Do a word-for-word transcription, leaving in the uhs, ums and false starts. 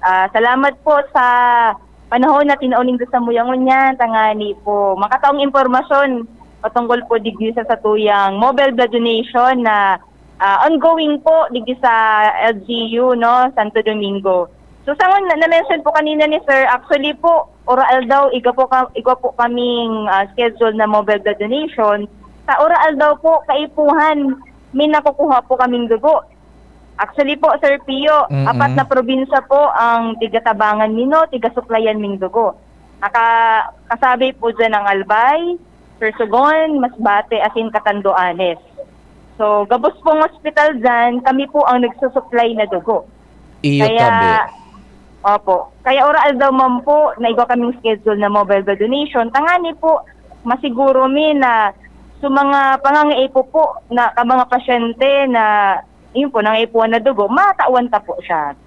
Ah, salamat po sa panahon na tinao nindo sa muya ngunyan, tangani po makataong impormasyon patungkol po digdi sa satuyang mobile blood donation na, ah, ongoing po digdi sa L G U, no, Santo Domingo. So, sangon na, na-mention po kanina ni Sir, actually po, ora aldaw, igwa po, ka, igwa po kaming ah, schedule na mobile blood donation. Sa ora aldaw po, kaipuhan, may nakukuha po kaming dugo. Actually po, Sir Pio, Mm-mm. apat na probinsya po ang tigatabangan mi, no, tigasuklayan ming dugo. Naka, kasabi po dyan ang Albay, Sorsogon, Masbate, asin Catanduanes. So, gabos pong hospital dyan, kami po ang nagsusuklay na dugo. Iyo Kaya, tabi. Opo. Kaya ora aldaw man po, naigwa kaming schedule na mobile blood donation. Tangani po, masiguro mi na sa mga pangangaipo po na ka mga pasyente na, yun po, nangaipuhan na dugo, matawan ta po siya.